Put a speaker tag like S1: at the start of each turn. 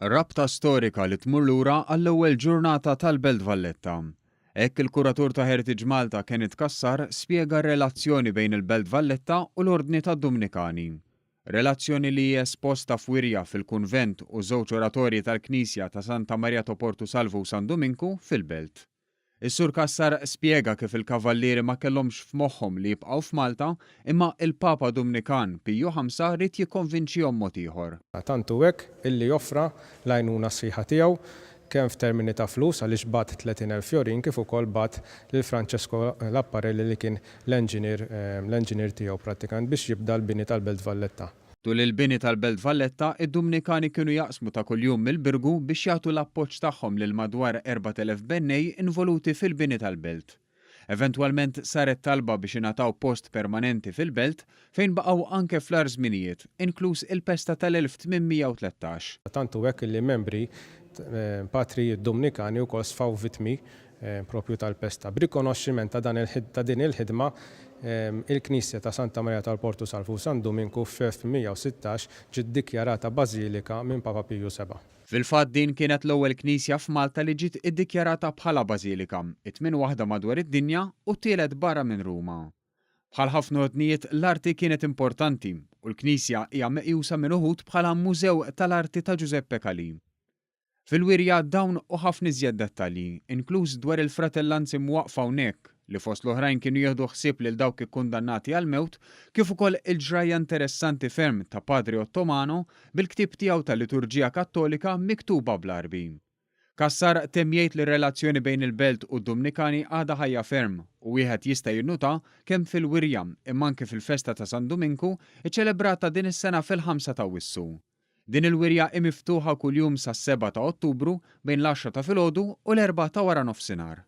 S1: Rabta storika li tmur lura għall-ewwel ġurnata tal-Belt Valletta. Hekk il-kuratur ta' Heritage Malta Kenneth Cassar spjega r-relazzjoni bejn il-Belt Valletta u l-Ordni tad-Dumnikani. Relazzjoni li hi esposta f'wirja fil-kunvent u żewġ oratorji tal-Knisja ta' Santa Maria to Portu Salvu u San Duminku fil-Belt. Is-Sur Cassar spjega kif il-Kavallieri ma kellhomx f'moħħhom li jibqgħu f'Malta, imma il-Papa Dumnikan Piju Ħamsa ried jikkonvinċihom mod ieħor.
S2: Tant hu hekk illi offra l-għajnuna sħiħa tiegħu kemm f'termini ta' flus għaliex bagħat 30,000 fjorin kif ukoll bagħat lil Francesco Lapparelli li kien l-engineer l-engineer tiegħu prattikament biex jibda l-bini tal-Belt Valletta.
S1: Tul il-bini tal-Belt Valletta, id-Dumnikani kienu jaqsmu ta' kuljum mill-Birgu biex jagħtu l-appoġġ tagħhom lil madwar 4,000 bennej involuti fil-bini tal-belt. Eventwalment saret talba biex ingħataw post permanenti fil-belt fejn baqgħu anke fl-agħar żminijiet, inkluż il-pesta tal-1813.
S2: Tant hu hekk li membri, patrijiet Dumnikani wkoll sfaw vittmi proprju tal-pesta. B'rikonoxximent ta' dan ta' din il-ħidma, il-knisja ta' Santa Maria tal-Portu Salvu u San Duminku f'1116 ġiet dikjarata bażilika minn Papa Piju Seba'.
S1: Fil-fatt din kienet l-ewwel knisja f'Malta li ġiet iddikjarata bħala bażilika, it-tmien waħda madwar id-dinja u t-tielet barra minn Ruma. Bħal ħafna ordnijiet, l-arti kienet importanti u l-knisja hija meqjusa minn uħud bħala mużew tal-arti ta' Giuseppe Calì. Fil-wirja dawn u ħafna iżjed dettalji, inkluż dwar il-fratellanzi mwaqqfa hawnhekk, li fost l-oħrajn kienu jieħdu ħsieb lil dawk ikkundannati għall-mewt, kif ukoll il-ġrajja interessanti ferm ta' Padre Ottomano bil-ktieb tiegħu tal-Liturġija Kattolika miktuba bl-Għarbi. Cassar temm jgħid li r-relazzjoni bejn il-belt u d-Dumnikani għadha ħajja ferm u wieħed jista' jinnuta kemm fil-wirja imma anke fil-festa ta' San Duminku ċċelebrata din is-sena fil-ħamsa t'Awwissu. Din il-wirja hi miftuħa kuljum sas-sebgħa ta' Ottubru bejn l-għaxra ta' filgħodu u l-erbgħa ta' waranofsinhar.